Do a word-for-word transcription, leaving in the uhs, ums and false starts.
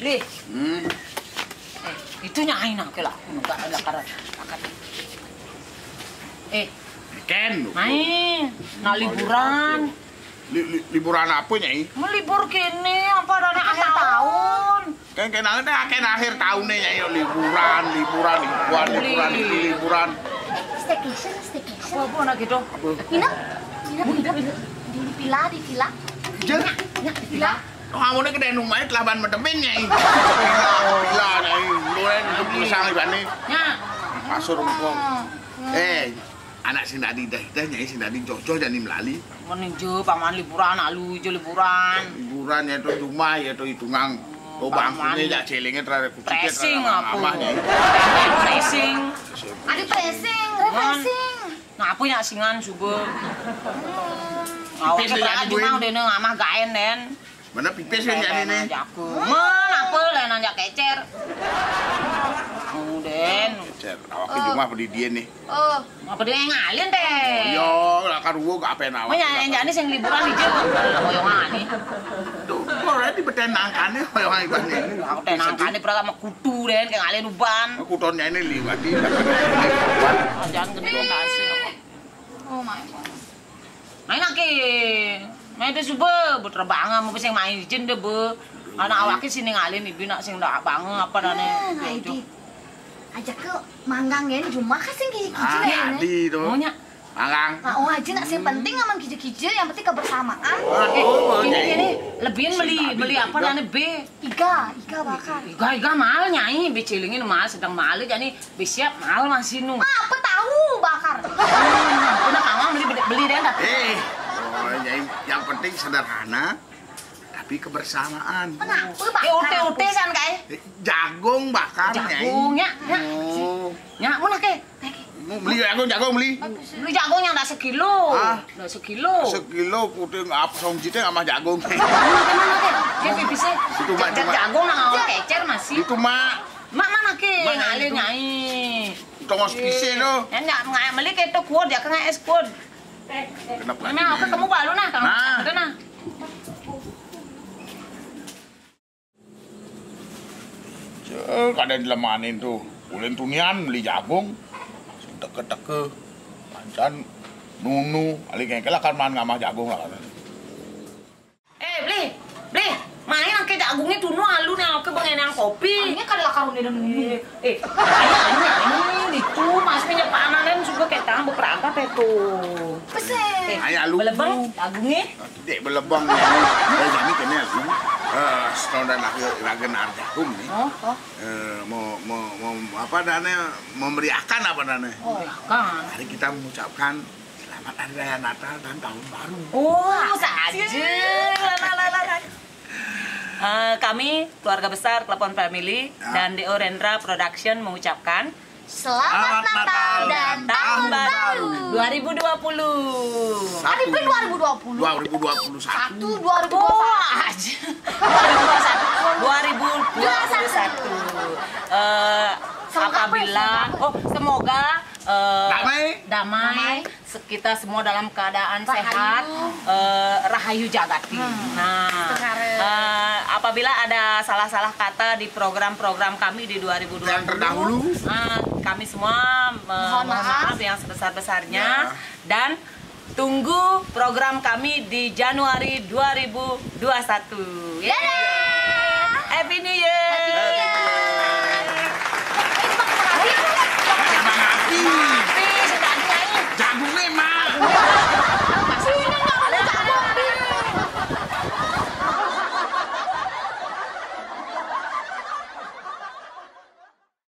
Lih. Hmm. Eh, itu nyai nang kelak. Enggak ada karan. Eh, Ken. Main. Nak liburan. Li, li, liburan apa, Nyai? Melibur kene, apa ada akhir tahun? Kan kenangan dah, kan akhir tahun nih, Nyai, liburan, liburan, liburan, liburan, liburan. Staycation, staycation. Apa, apa nak gitu? Apa? Nginep, nginep, nginep. Di villa, di villa. Iya. Nginep, nginep di villa. Oh, kamu nih kedai rumahnya telah ban medemin, Nyai. Villa, villa, Nyai. Lu kan untuk besar ibaratnya. Ya. Kasur empuk. Eh, anak sing dadi dah, dah, Nyai, sing dadi jojo jani melali. Mending je paman liburan, alu je liburan. Liburan ya itu cuma ya itu hitungan. Oh, tuh bangkune paman. Ya celenge terare kucike. Pressing terare aku. Amah, Nyai. Pressing. Ada pressing, refreshing. Nah, apa ya singan subuh? Awak pipis ya, cuma udah nang amah gaen den. Mana pipis kan jadi nih? Jago. Men apa lah nang jak kecer? Uden. Kecer. Awak cuma beli dia nih. Oh. Apa dia yang ngalin teh? Yo, lah kan gua gak pengen awak. Mana yang jadi sing liburan di jero? Boyongan nih. Tuh, kok di betenangkane boyongan ibaratnya ini. Aku tenangkane pernah sama kutu den kayak ngalin uban. Kutonnya ini liwat di. Jangan gede kasih. Oh my God. Main lagi. Main deh subuh, buat rebangan mau bisa main izin deh bu. Anak awaknya sini ngalin ibu nak sing dak bangun apa dane. Nah, Aidi. Ajak ke manggang ya, cuma kan sing kiji-kiji. Ah, ya, tadi itu. Maunya manggang. Nah, oh aja nak sing penting aman kiji-kiji, yang penting kebersamaan. Eh, oh, ini, ini lebih beli, beli apa dane B? Iga, iga bakar. Iga, iga mahal nyai, bicelingin mahal, sedang mahal jadi. Besiap mahal masih nu. Ah, apa tahu bakar? Udah kamu beli beli, beli deh dah. Eh, oh, yang, yang penting sederhana, tapi kebersamaan. Kenapa bakar? Eh, ute ute san kai. Eh, jagung bakar. Jagung ya, ya. Oh. Ya, mana ke? Mau beli jagung, jagung beli. Beli jagung yang dah sekilo. Ah. Dah sekilo. Sekilo kuting apa song jite sama jagung. Mana ke mana ke? Dia pipisnya. Itu mak cuma jagung nang awak kecer masih. Itu mak. Mak mana ke? Mak ngalih itu. Nyai. Tongos pise tu. Ya ndak ngai meli ke tu kuat ya ke ngai es kuat. Kenapa? Memang aku ketemu baru nah kalau nah. Ada nah. Cek ada dilemanin tu. Ulin tunian beli jagung. Teke-teke. Pancan nunu. Ali kengkel akan man ngamah jagung lah. Eh, beli, beli, main angke jagungnya tunu alu nih angke bengenang kopi. Ini kada lah karun dia nunggu. Eh, ayo, ayo, ayo, itu mas punya panan dan juga ketang beperangkat itu. Pesen. Eh, ayo alu. Belebeng jagungnya. Dek belebeng ya. Dari jami kene alu. Eh, setonda nak ragen arjakum nih. Oh, oh. Eh, mau, mau, mau apa dane memberiakan apa dane? Oh, ya kan. Hari kita mengucapkan Selamat Hari Raya Natal dan Tahun Baru. Oh, saja. Eh, kami keluarga besar Klepon Family dan D O Rendra Production mengucapkan Selamat Natal dan Tahun Baru dua ribu dua puluh. Tapi pun dua ribu dua puluh. Dua ribu dua puluh satu. Satu, dua ribu dua puluh satu. Wah, aja. Dua ribu dua puluh satu. Dua ribu dua puluh satu. Eh, apabila, oh, semoga eh, damai. Damai. Kita semua dalam keadaan sehat, eh, rahayu jagati. Nah, eh, apabila ada salah-salah kata di program-program kami di dua ribu dua puluh, yang terdahulu, eh, kami semua mohon maaf yang sebesar-besarnya dan tunggu program kami di Januari dua ribu dua puluh satu. Yeay!